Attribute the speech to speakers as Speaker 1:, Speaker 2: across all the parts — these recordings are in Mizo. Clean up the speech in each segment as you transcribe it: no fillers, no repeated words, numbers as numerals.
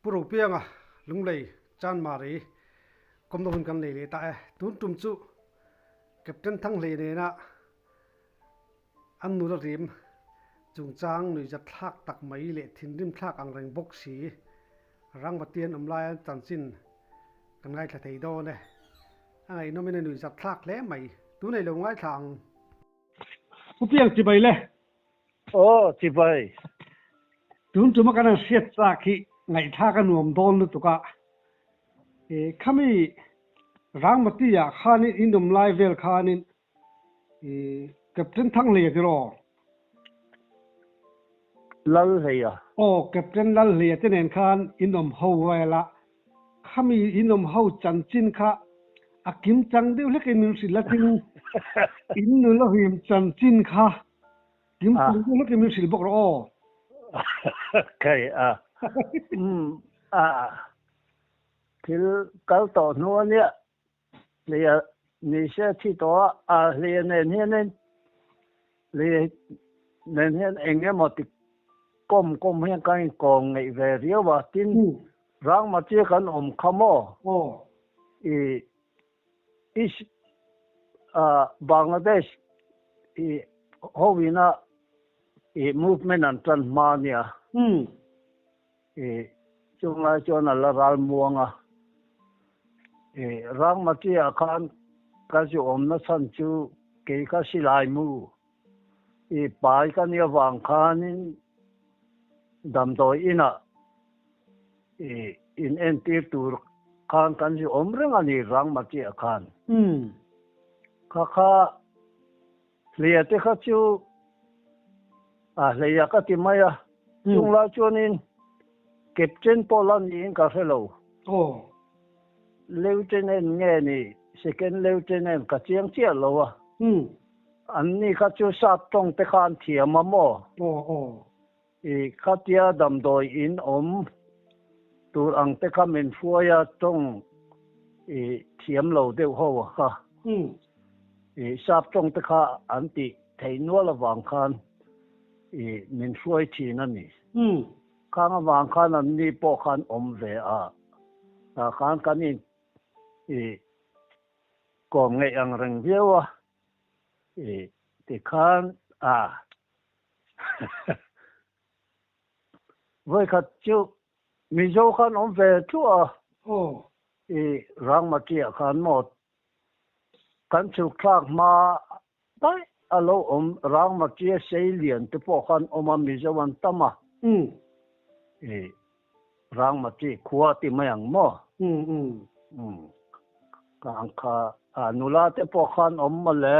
Speaker 1: Pu Ropianga Lunglei Chanmari kawmna hun kan nei leh ta e. Tun tum chu Captain Thanghlei nena an nula rim chungchang nuihzat thlak tak mai leh thinrim thlak ang reng bawk si Rangvatian awm laia chanchin kan ngaithla thei dawn e. A ngaihnawmin a nuihzat thlak hle mai. Tunei lo ngaithla ang. Pu Piang chibai le.
Speaker 2: Aw, chibai.
Speaker 1: Tun tuma kan han hriat chak hi ngaihthlak a nuam dawn lutuk a. E, khami Rangmati ah khanin in awm lai vel khanin e, Captain Thanghleia tiraw?
Speaker 2: Lalhleia.
Speaker 1: Aw, Captain Lalhleia te nen khan in awm ho vel a. Khami in awm ho chanchin kha a kim chang deuh hlekin min hrilh a tin in nula hrim chanchin kha kim chang deuh hlekin min hrilh bawk rawh aw.
Speaker 2: Kai a a thil kal tawh hnu ania hleia ni se thi tawh a a hleia nen hianin hleia nen hian eng emaw ti kawm kawm hian kan inkawm ngeih ve riau a tin Rangmachia kan awm kha maw i East Bangladesh i hoina i movement an tan hma ania I chunglai chuan a la ral muang a. I Rangmati-ah khan ka zu awmna chhan chu kei kha silai mu i pai ka nih avang khanin damdawi inah i inentir tur khan kan zu awm reng a ni Rangmati-ah khan. Kha kha Hleia te kha chu a hleia ka ti mai a, chung lai chuanin Captain pawh la niin ka hre lo. Lieutenant nge ni Second Lieutenant ka chiang chiah lo a. Anni kha chu sap tawng te kha an thiam a maw? I khatia damdawi in awm tur ang te kha min hruai a tawng i thiam lo deuh ho a kha. I sap tawng te kha an tih theih nual avang khan i min hruai thin a ni. Khang avang khan an ni pawh khan awm ve a, tah khan kan in i kawm ngeih ang reng viau a, i tikhan a. Vawikhat chu Mizo khan awm ve tluah a. I Rangmati-ah khan maw kan chhuk thlak hma daih a lo awm Rangmati-a sei lian te pawh khan awm a Mizo an tam a. I Rangmati khua ti mai ang maw? Kang kha nula te pawh khan awm mawle.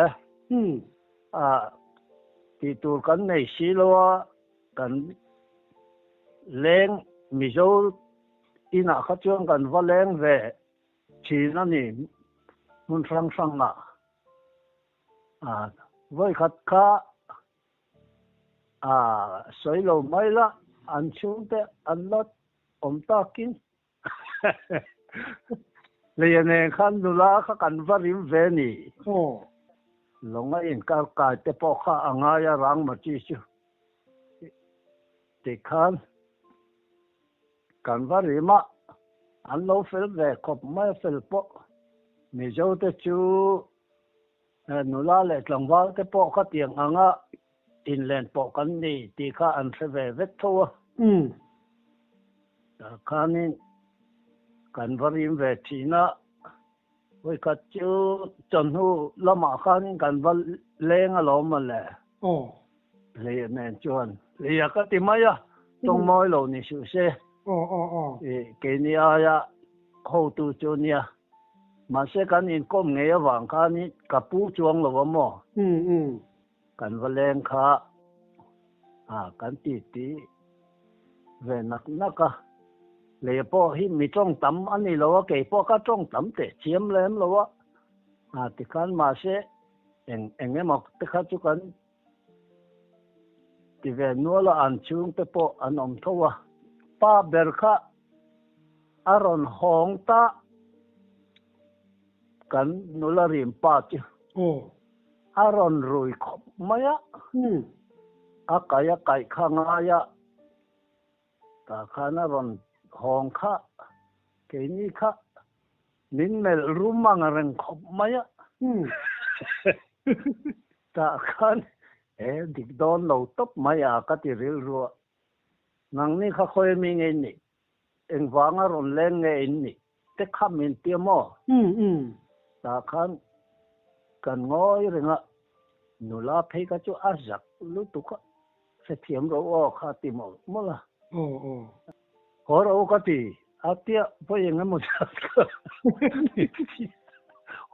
Speaker 2: A tih tur kan nei si lo a, kan leng Mizo inah kha chuan kan va leng ve thin a ni hmun hrang hrangah. A vawikhat kha a sawi lo mai la, an chhungte an la awm takin Hleia nen khan nula kha kan va rim ve ni. Lawng a inkar kai te pawh kha a ngai a rang machi chu tikhan kan va rim a, an lo fel ve khawp mai a fel pawh Mizo te chu Nula leh tlangval te pawh khatiang anga inlen pawh kan ni tih kha an hre ve vek tho a. Tah khanin kan va rim ve thin a, vawikhat chu chawhnu lamah khanin kan va leng alawm mawle. Hleia nen chuan hleia ka ti mai a, tawng mawi lo ni suh se. Keini aia hotu chu nia. Mahse kan inkawm ngei avang khanin ka pu chuang lo a maw? Kan va leng kha a kan ti ti ve nak nak a. Lei pawh hi mi tawng tam a ni lo a, kei pawh ka tawng tam teh chiam lem lo a. A tikhan mahse eng eng emaw te kha chu kan ti ve nual a, an chhungte pawh an awm tho a. Pa ber kha A rawn hawng ta kan nula rim pa chu a rawn rui khawp mai a, a kai a kaih kha ngai a, tah khan a rawn hawng kha keini kha min melh rum ang reng khawp mai a. Tah khan he dik dawn lo tawp mai a ka ti rilru a. Nangni kha khawi mi nge in nih? Engvanga rawn leng nge in nih? Te kha min tia maw? Tah khan kan ngawi reng a, nula phei kha chu a zak lutuk a, hrethiam ro aw kha ti mawlh mawlh a. Haw ro ka ti a tia vawi eng emaw zat kha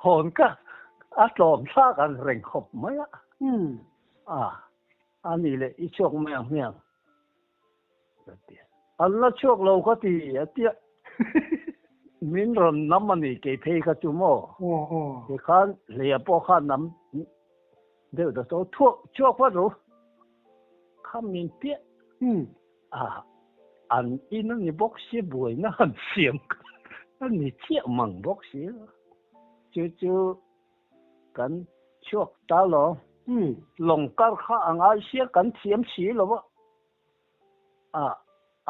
Speaker 2: hawn kha a tlawm thlak ang reng khawp mai a. A, a ni leh i chhuak mai ang hmiang ka ti. An la chhuak lo ka ti a tia min rawn nam a ni kei phei kha chu maw. Tikhan hleia pawh kha nam deuh ta chaw thuak chhuak vat ru kha min piah. A, an in a ni bawk si, buaina han siam a ni chiah mang bawk si lo. Chu chu kan chhuak ta lo. Lawng kar kha a ngai sia kan thiam si lo a. A,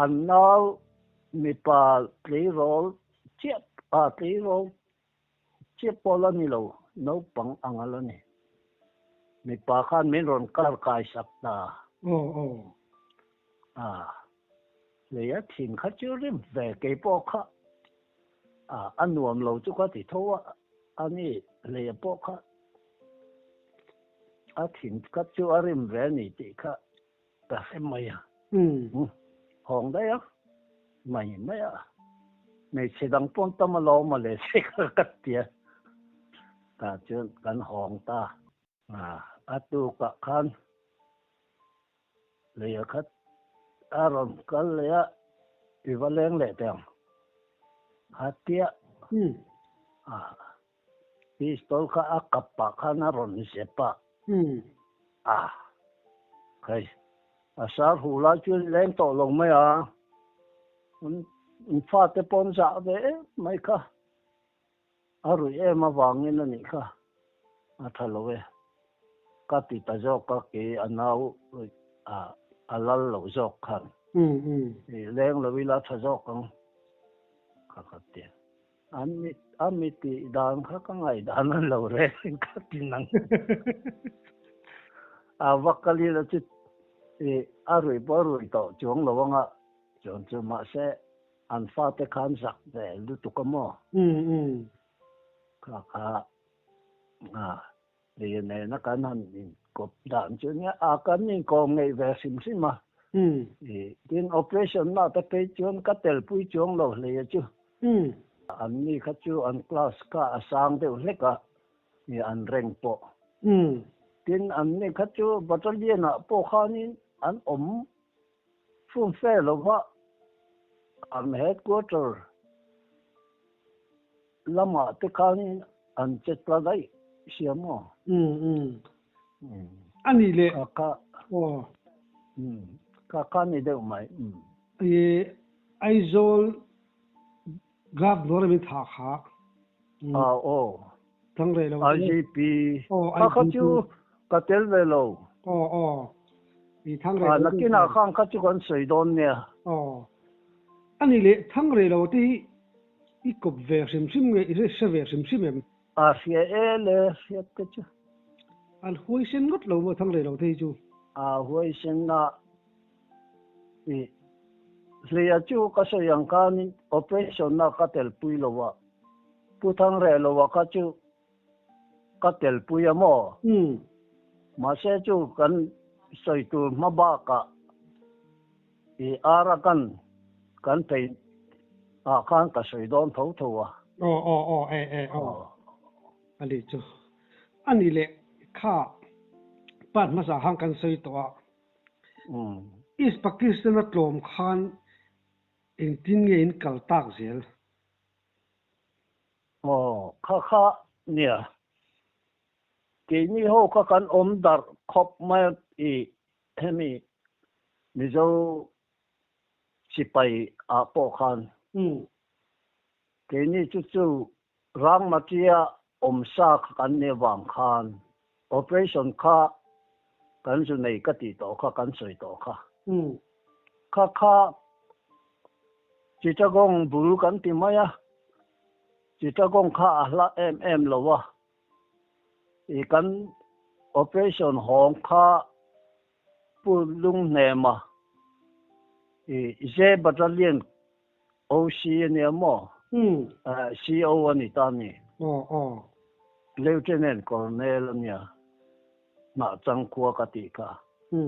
Speaker 2: an nau mipa tleirawl chiah, a tleirawl chiah pawh la ni lo, naupang ang a la ni. Mipa khan min rawn kar kai sak ta.
Speaker 1: Aw aw.
Speaker 2: A, lei a thin kha chu rim ve kei pawh kha a, a nuam lo chu ka ti tho a, a ni lei a pawh kha a thin kha chu a rim ve a ni tih kha Ka hre mai a. Hawng daih a, mai mai a. Hmeichhe dang pawn tam a lawm a le che kha ka ti a. Tah chuan kan hawng ta. A tukah khan lei a khat a rawn kal leh a, i va leng leh teh ang a ti a. Pistol kha a kap pah khan a rawn zep a. A, hei, a sar hu lai chu leng tawh lo mai a, an fate pawn zah ve em mai kha, a ruih em avangin a nih kha, a tha lo e, ka ti ta zawk a, kei a nau a lal lo zawk khan, leng lo ila tha zawk ang ka ka ti. An mi a mi tih dan kha ka ngaihdan an lo reng ka ti nang. A va kal ila chu i a ruih pawh a ruih tawh chuang lo anga chuan chu mahse an fate khan zak ve lutuk a maw? Kha kha a Hei nena kan han inkawp dan chu nia a kan inkawm ngeih ve hrim hrim a. Tin operation na te phei chuan ka telpui chuang lo hlei a chu. An ni kha chu an class kha a sang deuh hlek a an reng pawh. Tin an ni kha chu battalion ah pawh khanin an awm fum fe lo va an headquarter Lamah te khan an che tla daih sia maw?
Speaker 1: Umm umm. A nih leh.
Speaker 2: Ka ka.
Speaker 1: Aw.
Speaker 2: Umm. Ka ka ni deuh mai. Umm.
Speaker 1: I Aizawl Gap dawr a min thah kha.
Speaker 2: Ah aw.
Speaker 1: Thang rei lo.
Speaker 2: IGP. Aw IGP. Kha kha chu ka tel ve lo.
Speaker 1: Aw aw. I thang rei lo.
Speaker 2: Ah nakinah khan kha chu kan sawi dawn nia.
Speaker 1: Aw. A nih leh thang rei lo te hi I kawp ve hrim hrim nge i hre ve hrim hrim em?
Speaker 2: A hria e le hriat te chu.
Speaker 1: An huaisen ngawt lo maw Thangrei lo te hi chu?
Speaker 2: A huaisen a i hleia chu ka sawi ang khanin operation a ka telpui lo a, Pu Thangrei lo a kha chu ka telpui a maw? Mahse chu kan sawi tur hma bakah I Arakan kan phei ah khan ka sawi dawn tho tho a.
Speaker 1: Aw aw aw e e aw a ni chu. A ni leh kha part hmasa khan kan sawi tawh a. East Pakistan a tlawm khan engtin nge in kal tak zel?
Speaker 2: Aw kha kha nia. Keini ho kha kan awm darh khawp mai a i Hemi Mizo sipai ah pawh khan keini chu chu Rangmatia awm sa kha kan nih avang khan operation kha kan zu nei ka tih tawh kha kan sawi tawh kha. Kha kha Chittagong bul kan ti mai a, Chittagong kha a hla em em lo a, i kan operation hawng kha Pu Lunghnema i J Battalion OC a nia maw? CO a ni ta a ni. Lieutenant Colonel a nia. Hnahchang khua ka tih kha.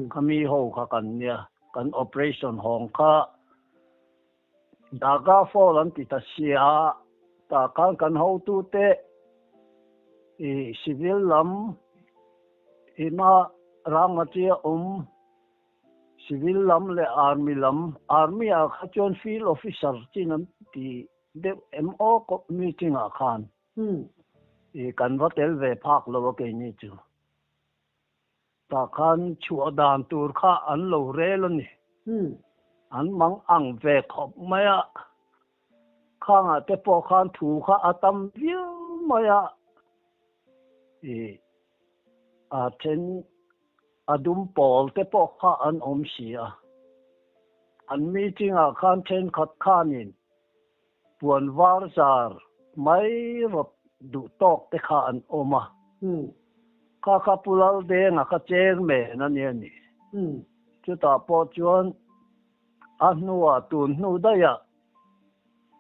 Speaker 2: Khami ho kha kan nia. Kan operation hawng kha Daga Fall an ti ta sia. Tah khan kan hotute i civil lam ina Rangati a awm. Civil lam leh Army lam, Army ah kha chuan Field Officer chin an ti deuh em aw meeting ah khan i kan va tel ve phak lo a keini chu. Tah khan chhuah dan tur kha an lo rel a ni. An mang ang ve khawp mai a, khangah te pawh khan thu kha a tam viau mai a, i a then A dum pawl te pawh kha an awm si a. An meeting ah khan thenkhat khanin puan var zar mai rawt duh tawk te kha an awm a. Kha kha Pu Laldenga kha chairman a nia ni. Chutah pawh chuan a hnuah tun hnu daihah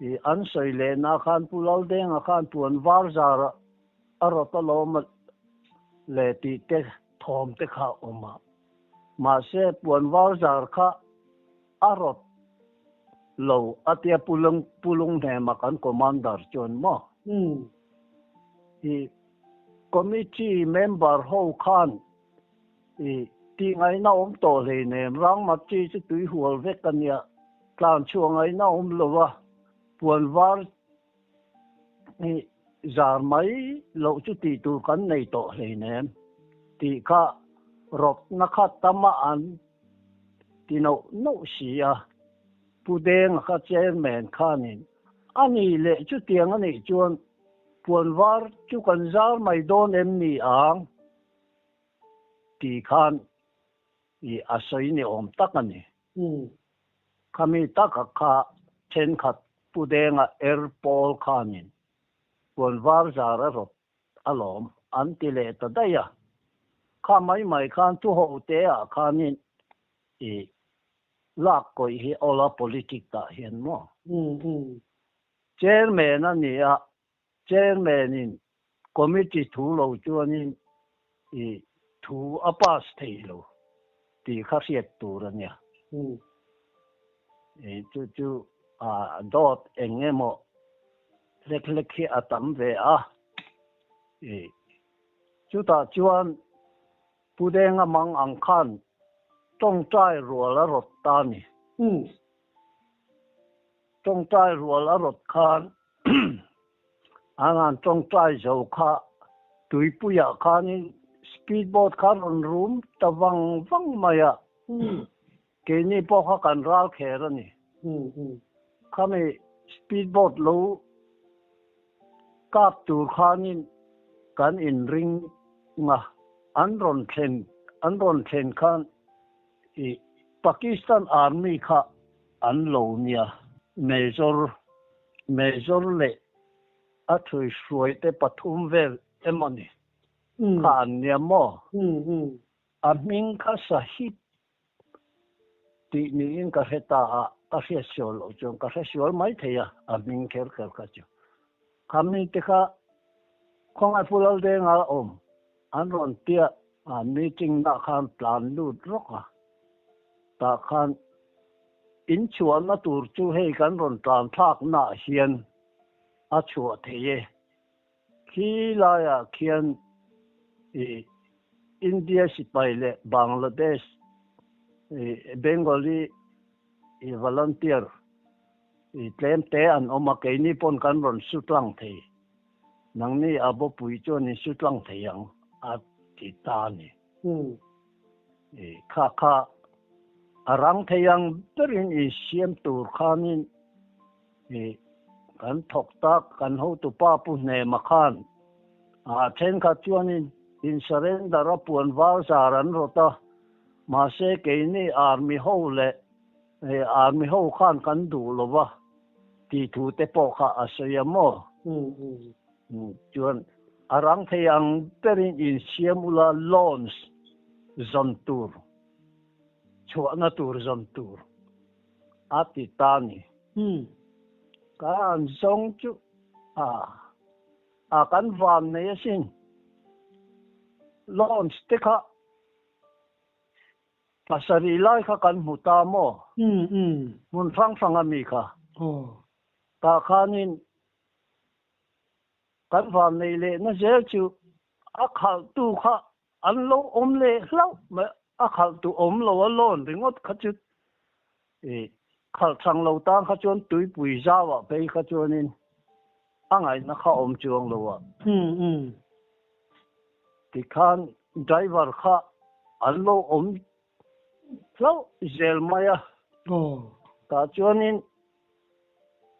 Speaker 2: i an sawi lehna khan Pu Laldenga khan puan var zar a rawt alawm le tih te thawm te kha a awm a. Mahse puan var zar kha a rawt lo a tia Pu Pu Lunghnema kan commander chuan maw? I committee member ho khan i tih ngaihna awm tawh hleinem Rangmati chu tui hual vek a nia, tlan chhuah ngaihna awm lo a, puan var Hi zar mai loh chu tih tur kan nei tawh hleinem tih kha rawtna kha tama an ti noh noh si a. Pu Denga kha chairman khanin a ni leh chutiang a nih chuan puan var chu kan zar mai dawn em ni ang tih khan i a sawi ni awm tak a ni. Khami taka kha thenkhat Pu Denga er pawl khanin puan var zar a rawt alawm an ti leh ta daih a. Kha mai mai khan thu ho te ah khanin i lak kawih hi awla politic tah hian maw? Chairman a ni a, Chairman in committee thu lo chuanin i thu a pass thei lo tih kha hriat tur a nia. I chu chu a dawt eng emaw hlek hlek hi a tam ve a. I chutah chuan Pu Denga mang ang khan tawngtai rual a rawt ta a ni. Tawngtai rual a rawt khan an han tawngtai zo kha tuipuiah khanin speed boat kha rawn rum ta vang vang mai a, keini pawh kha kan ral kher a ni. Khami speed boat lo kap tur khanin kan inring a, an rawn thlen an rawn thlen khan i Pakistan Army kha An lo nia. Major, Major leh a thuihruaite pathum vel emaw ni kha an nia maw? A hming kha Sahib tih niin ka hre ta a, ka hriat sual loh chuan ka hre sual mai thei a, a hming kher kher kha chu. Kha mite kha khawngaih Pu Laldenga a awm an rawn tia a, meeting nah khan tlan lut rawk a, tah khan In chhuahna tur chu hei kan rawn tlan thlaknaah hian a chhuah thei e. Khi laiah khian i India sipai leh Bangladesh i Bengali i volunteer i tlem te an awm a, keini pawn kan rawn su tlang thei. Nangni a bawpui chuan in su tlang thei ang a ti ta a ni. I kha kha a rang thei ang berin insiam tur khanin i kan thawk tak kan hotupa Pu Hnema khan a thenkhat chuanin in surrender a puan var zar an rawt a, mahse keini army ho leh army ho khan kan duh lo va. Tih thu te pawh kha a sawi a maw? Chuan a rang thei ang berin insiam ula launch zawn tur, chhuahna tur zawn tur a ti ta ni. Ka han zawng chu a a kan van nei asin. Launch te kha Pasarih lai kha kan hmu ta maw? Hmun hrang hrang a mi kha. Tah khanin kan vannei lehna zel chu a khalhtu kha an lo awm leh hlauh mai, a khalhtu awm lo a lawn ringawt kha chu i khalh chang lo tan kha chuan tuipui zauah phei kha chuanin a ngaihna kha awm chuang lo a. Tikhan driver kha an lo awm hlauh zel mai a. Tah chuanin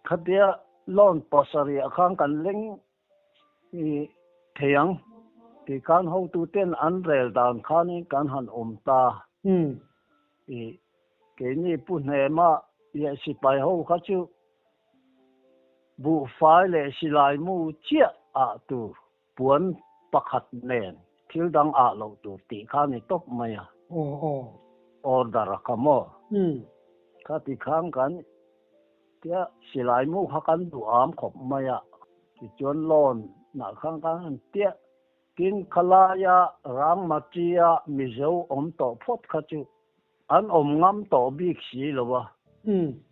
Speaker 2: khatia loan pasarih khan kan leng thei ang tikhan hotuten an rel dan khanin kan han awm ta. Keini Pu Hnema leh sipai ho kha chu buhfai leh silai mu chiah ah tur Puan pakhat nen thil dang ah loh tur tih kha ni tawp mai a.
Speaker 1: Aw aw.
Speaker 2: Order a kha maw? Kha ti khan kan tia silai mu kha kan duh am khawp mai a. Tichuan loan nah khan kan han tia. Tin khalaia Rangmati-a Mizo awm tawh phawt kha chu an awm ngam tawh bik si lo a.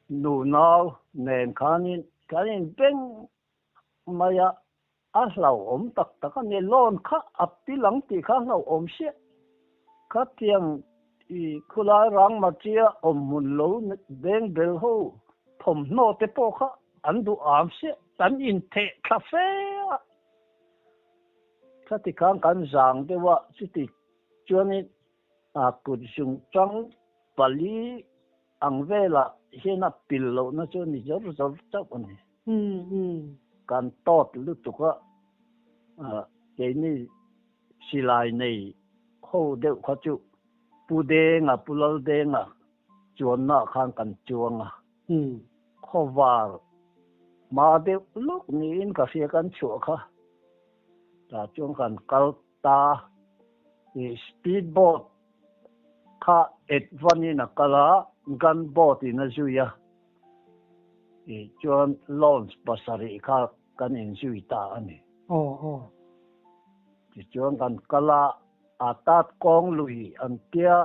Speaker 2: Nunau nen khanin kan inbeng mai a, a hlauhawm tak tak a ni. Loan kha a pil ang tih kha a hlauhawm siah. Khatiang i khulai Rangmatia awm hmun lo beng bel ho thawmhnaw te pawh kha an duh am siah. Kan intheh thla fe a, khati khan kan zang deuh a, chuti chuanin a kut zungtang pali ang velah hian a pil lohna chu ni zawr zawr chauh a ni. Kan tawt lutuk a, keini silai nei ho deuh kha chu Pu Denga, Pu Laldenga chuannaah khan kan chuang a. Khawvar hma deuh lawk niin ka hria kan chhuah kha. Tah chuan kan kal ta i speed boat kha Edvan in a kal a, gun boat in a zui a, i chuan launch pasarih kha kan inzui ta a ni.
Speaker 1: Aw aw.
Speaker 2: Tichuan kan kal a, a tat kawng lui an tia,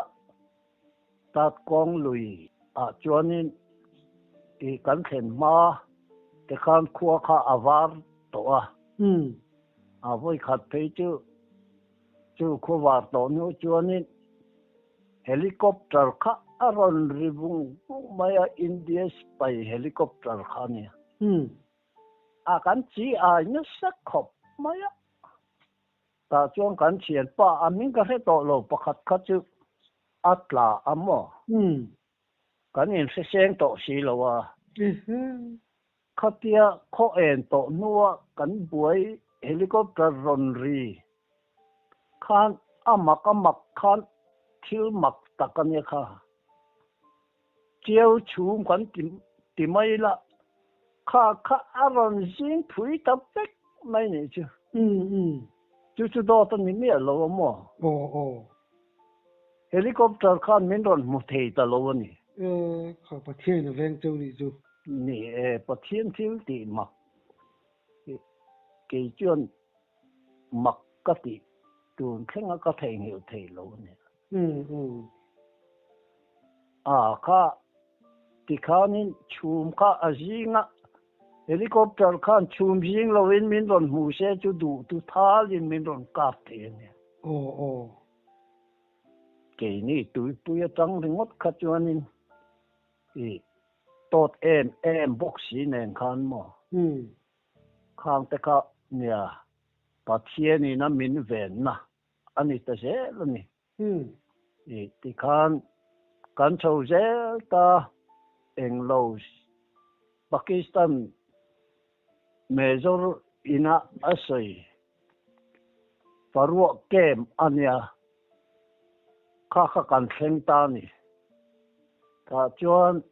Speaker 2: tat kawng lui ah chuanin i kan thlen hma te khan khua kha a var tawh a. A vawi khat phei chu chu khua var tawh hnu chuanin helicopter kha a rawn ri vung vung mai a, India sipai helicopter kha a nia. A kan chi ai nasa khawp mai a. Tah chuan kan thianpa a hming ka hre tawh lo pakhat kha chu a tla a maw? Kan inhre seng tawh si lo a. Khatia khaw en tawh hnua kan buai helicopter rawn ri khan a mak a mak khan thil mak tak a nia kha. Chiau chhum kan ti ti mai la, kha kha a rawn zing phui ta vek mai nih chu. Chu chu dawt a ni miah lo a maw?
Speaker 1: Aw aw.
Speaker 2: Helicopter khan min rawn hmu thei ta lo a ni.
Speaker 1: E, kha Pathian a veng cheu nih chu.
Speaker 2: Ni e, Pathian thil tih mak kei chuan mak ka tih tun thlenga ka theihnghilh thei lo a ni. A kha tikhanin chhum kha a zing a, helicopter khan chhum zing lovin min rawn hmu se chu duh tu thalin min rawn kap thei a nia.
Speaker 1: Aw aw.
Speaker 2: Keini tuipui atang ringawt kha chuanin i tawt em em bawk si nen khan maw? Khang te kha nia Pathianin a min venna a ni ta zel a ni. I tikhan kan chho zel ta englo Pakistan Major ina a sawi Faruah camp a nia kha kha kan thleng ta a ni. Tah chuan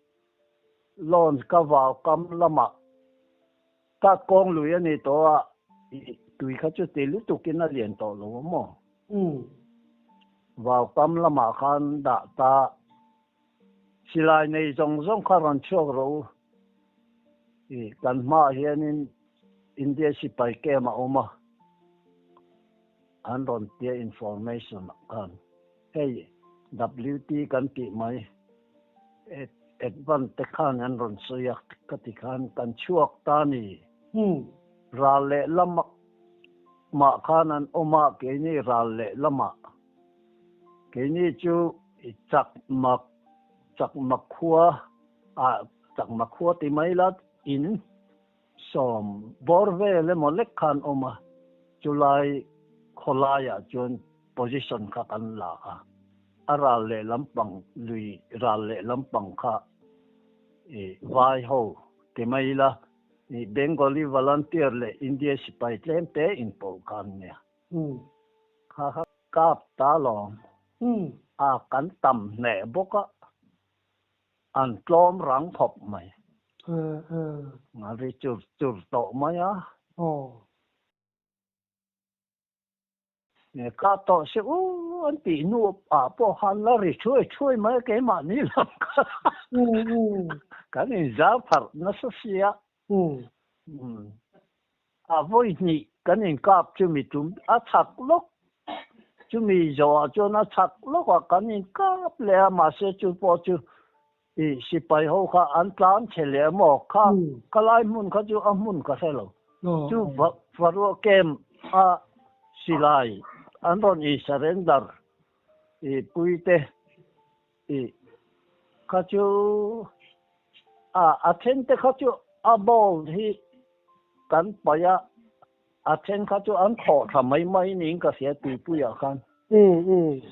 Speaker 2: launch ka vau kam lamah. Tat kawng lui a ni tawh a, tui kha chu ti lutukin a lian tawh lo a maw? Vau kam lamah khan dah ta. Silai nei zawng zawng kha rawn chhuak rawh u. Kan hmaah hianin India sipai camp a awm a, an rawn tia information ah khan. Hei WT kan tih mai Advance te khan an rawn sawi a, ka ti khan kan chhuak ta ni. Ral leh lamah mah khan an awm a, keini ral leh lamah. Keini chu Chakma Chakma khua ah Chakma khua ti mai la in sawm bawr vel emaw lek khan awm a, chulai khawlaiah chuan position kha kan la a, a ral leh lampang lui ral leh lampang kha i vai ho ti mai ila i Bengali volunteer leh India sipai tlem te inpawlh kha an nia. Kha kha kap ta lawm. A kan tam hneh bawk a. An tlawm rang khawp mai. A ri chur chur tawh mai a. Ka tawh se u an tih hnu ah pawh khan la ri thuai thuai mai a keimahni lam kha kan inzar pharh nasa sia. A vawi hnih kan inkap chumi tum a chhak lawk chumi zawhah chuan a chhak lawkah kan inkap leh a mahse chu pawh chu i sipai ho kha an tlan chhe leh a maw kha ka lai hmun kha chu a hmun ka hre lo chu Faruah camp a silai an rawn i surrender i puite i kha chu a a then te kha chu a ball hi kan paih a a then kha chu an khawh thla mai mai niin ka hria tuipuiah khan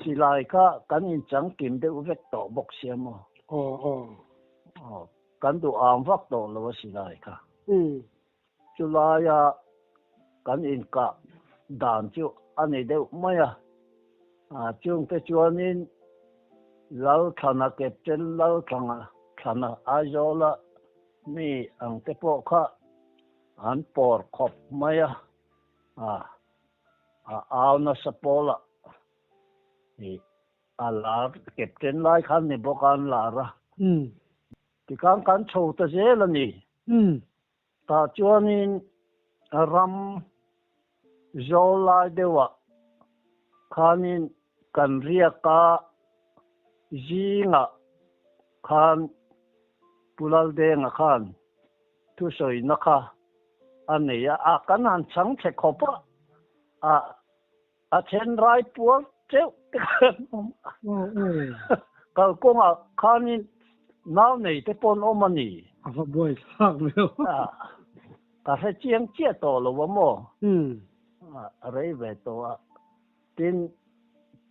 Speaker 2: silai kha kan inchangkim deuh vek tawh bawk sia maw aw kan duh ang vak tawh lo a silai kha chulaia kan inkah dan chu a ni deuh mai a chungte chuanin Lalthlana Captain Lalthlanga Thlana Aizawla mi ang te pawh kha An pawr khawp mai a, a au nasa pawl a, i a lar captain lai khan ni bawk a an lar a. Tikhan kan chho ta zel a ni. Tah chuanin ram zawl lai deuhah khanin kan riak a, zingah khan Pu Laldenga khan Thusawina kha a nei a, a kan han chhang che khawp a, a a then rai puar teuh te kha an awm a. Kalkawngah khanin nau nei te pawh an awm a ni.
Speaker 1: A va buai thlak ve aw.
Speaker 2: Ka hre chiang chiah tawh lo a maw? A rei ve tawh a. Tin,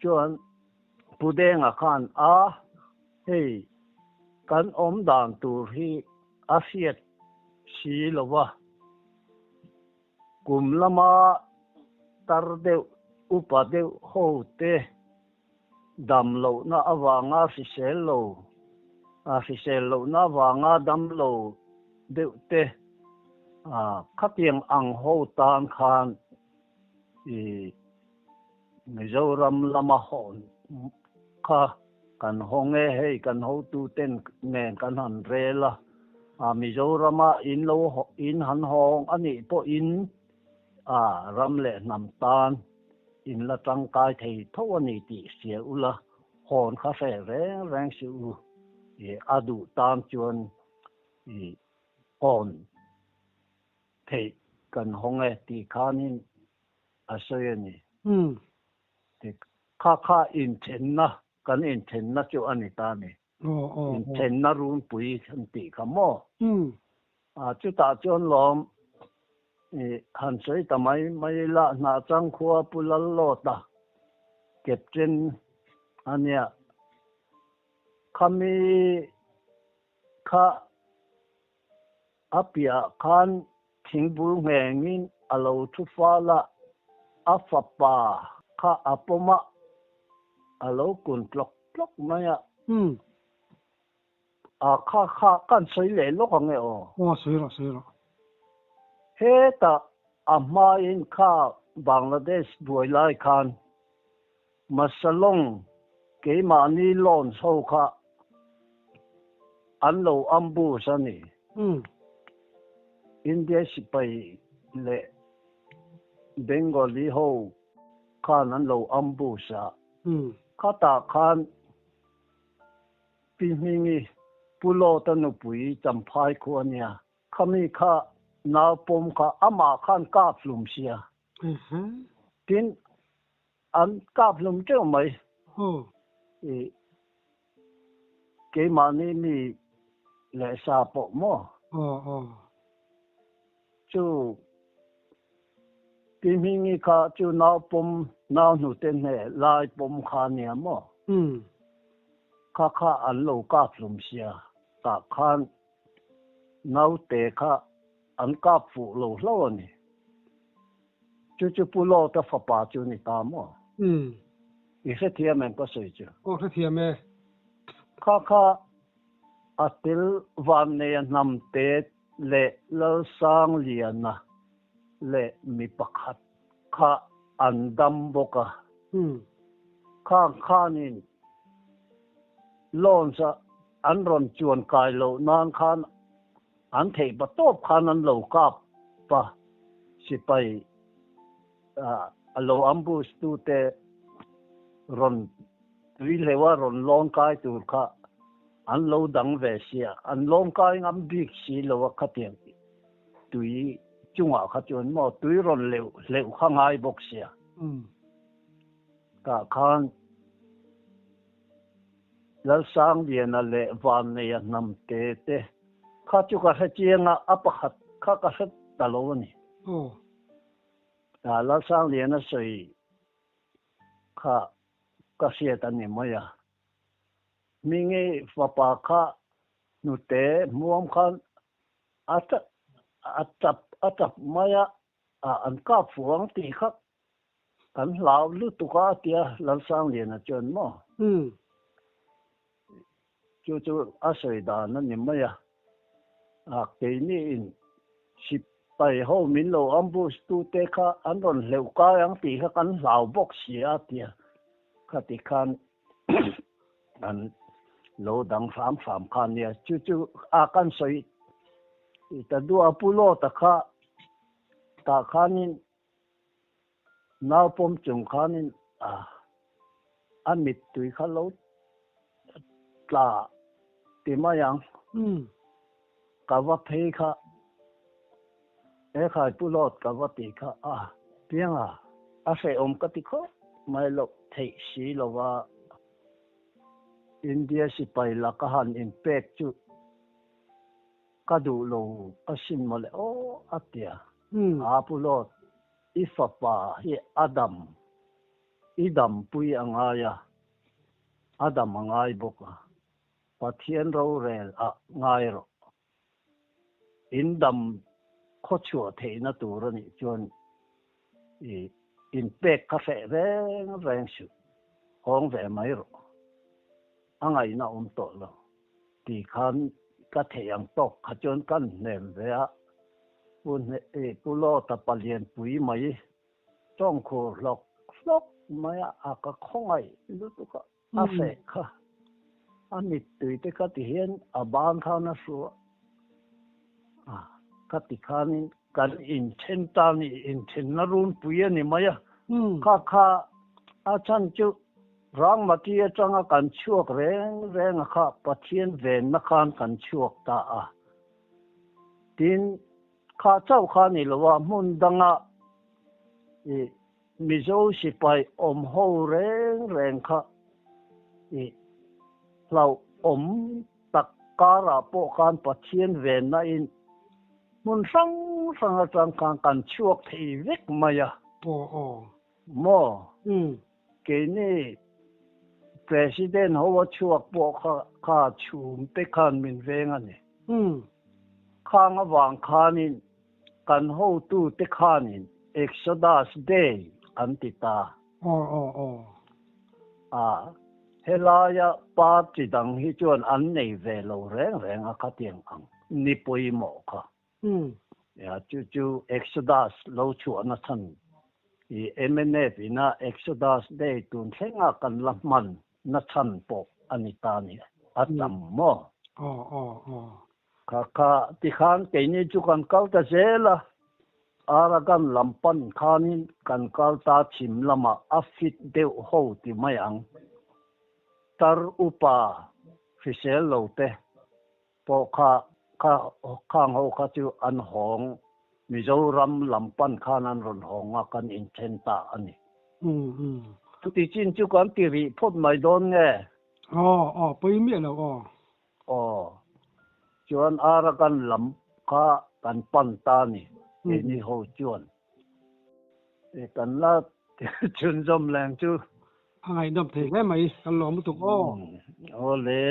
Speaker 2: chuan Pu Denga khan a, hei kan awm dan tur hi a hriat si lo va, kum lama tar deuh, upa deuh ho te dam lohna avanga hrisel lo, a hrisel lohna avanga dam lo deuh te khatiang ang ho tan khan i Mizoram lama hawn kha kan hawng e, hei kan hotuten nen kan han rel a, a Mizorama in lo in han hawng a nih pawhin a ram leh hnam tan in la tangkai thei tho a ni tih hria ula, hawn kha hre reng reng si u, i a duh tan chuan i hawn theih kan hawng e tih khanin a sawi a ni. Kha kha inthenna, kan inthenna chu a ni ta a ni. Inthenna runpui an tih kha maw? Chutah chuan lawm han sawi ta mai mai ila, Hnahchang khua Pu Lallawta captain a nia. Khami kha A piahah khan thingbul nghengin a lo thu fal a, a fapa kha a pawm a, a lo kun tlawk tlawk mai a. A kha kha kan sawi leh lawk ang e aw.
Speaker 1: Aw, sawi rawh, sawi rawh.
Speaker 2: Hetah a hmain kha Bangladesh buai lai khan Masalong keimahni launch ho kha an lo ambush a ni. India sipai leh Bengali ho khan an lo ambush a. Khatah khan Pi Hmingi, Pu Lawta nupui Champhai khu a nia. Khami kha nau pawm kha amah khan kap hlum sia. Tin, an kap hlum teuh mai. I keimahni mi leh sa pawh maw? Chu Pi Hmingi kha chu nau pawm nau hnute hne lai pawm kha nia maw? Kha kha an lo kap hlum sia. Tah khan Naute kha an kap fuh lo hlauh a ni. Chu chu Pu Lawta fapa chu ni ta maw?
Speaker 1: Umm.
Speaker 2: I hrethiam em ka sawi chu?
Speaker 1: Aw hrethiam e.
Speaker 2: Kha kha a tel Vanneia Hnamte leh Lalsangliana leh mi pakhat kha an dam bawk a.
Speaker 1: Umm.
Speaker 2: Khang khanin Launch a an rawn chuan kai loh nan khan an theih pa tawp khan an lo kap a, sipai a lo ambush tute rawn tui hleuh a rawn lawn kai tur kha an lo dang ve sia, an lawn kai ngam bik si lo a khatiang tui chungah kha chuan maw tui rawn leuh hleuh kha ngai bawk sia. Tah khan Lalsangliana leh Vanneia hnam te te kha chu ka hre chiang a, a pakhat kha ka hre ta lo a ni. Lalsangliana sawi kha ka hriat a ni mai a. Hmingi fapa kha hnute hmuam khan a tap a tap mai a, an kap fuh ang tih kha Kan hlau lutuk a tia Lalsangliana chuan maw?
Speaker 1: Umm.
Speaker 2: Chu chu a sawi dan a ni mai a. A keini in sipai ho min lo ambush tute kha an rawn hleuh kai ang tih kha kan hlau bawk si a tia khati khan an lo dang hram hram kha a nia. Chu chu a kan sawi ta duah a Pu Lawta kha tah khanin Nau pawm chung khanin a mittui kha lo tla ti mai ang. Ka va phei kha, Ekhai Pu Lawt ka va ti kha a piang a, a hrehawm ka ti khawp mai loh theih si lo va, India sipai laka han inpek chu Ka duh lo asin mawle aw a ti a. A Pu Lawt, i fapa hi a dam, i dampui a ngai a, a dam a ngai bawk a, Pathian rorel ah ngai rawh. In dam khawchhuah theihna tur a nih chuan i inpek kha hreh reng reng suh, hawng ve mai rawh. A ngaihna awm tawh lo. Ti khan ka theih ang tawk kha chuan kan hnem ve a, Pu Pu Lawta palianpui mai tawngkhur hlawk hlawk mai a, a ka khawngaih lutuk a, a feh kha a mittui te kha ti hian a ban khan a hru a, kha ti khanin kan inthen ta ni, inthenna runpui a ni mai a, kha kha a chhan chu Rangmati atanga kan chhuak reng reng a kha Pathian venna khan kan chhuak ta a. Tin, kha chauh kha ni lo a, hmun danga i Mizo sipai awm ho reng reng kha i hlauhawm tak karah pawh khan Pathian venna in hmun hrang hrang atang khan kan chhuak thei vek mai a.
Speaker 1: Aw aw.
Speaker 2: Maw? Keini President ho a chhuak pawh kha kha chhum te khan min veng a ni. Khang avang khanin kan hotu te khanin Exodus Day an ti ta.
Speaker 1: Aw aw aw.
Speaker 2: A, helaia party dang hi chuan an nei ve lo reng reng a khatiang ang ni pawimawh kha. Chu chu Exodus lo chhuahna chhan i mnf ina Exodus Day tun thlenga kan la hman na chhan pawh a ni ta ni. A tam maw?
Speaker 1: Aw aw aw.
Speaker 2: Kha kha tikhan keini chu kan kal ta zel a, Arakan lam pan khanin kan kal ta chhim lamah a fit deuh ho ti mai ang. Tar upa hrisel lo te pawh kha kha khang ho kha chu an hawng Mizoram lam pan khan an rawn hawng a kan inthen ta a ni. Chuti chin chu kan ti rih phawt mai dawn nge?
Speaker 1: Aw aw pawi miah lo aw.
Speaker 2: Aw chuan Arakan lam kha kan pan ta a ni keini ho chuan. Kan la chhunzawm leng chu.
Speaker 1: A ngaihnawm thei hle mai kan lawm lutuk aw.
Speaker 2: Aw le.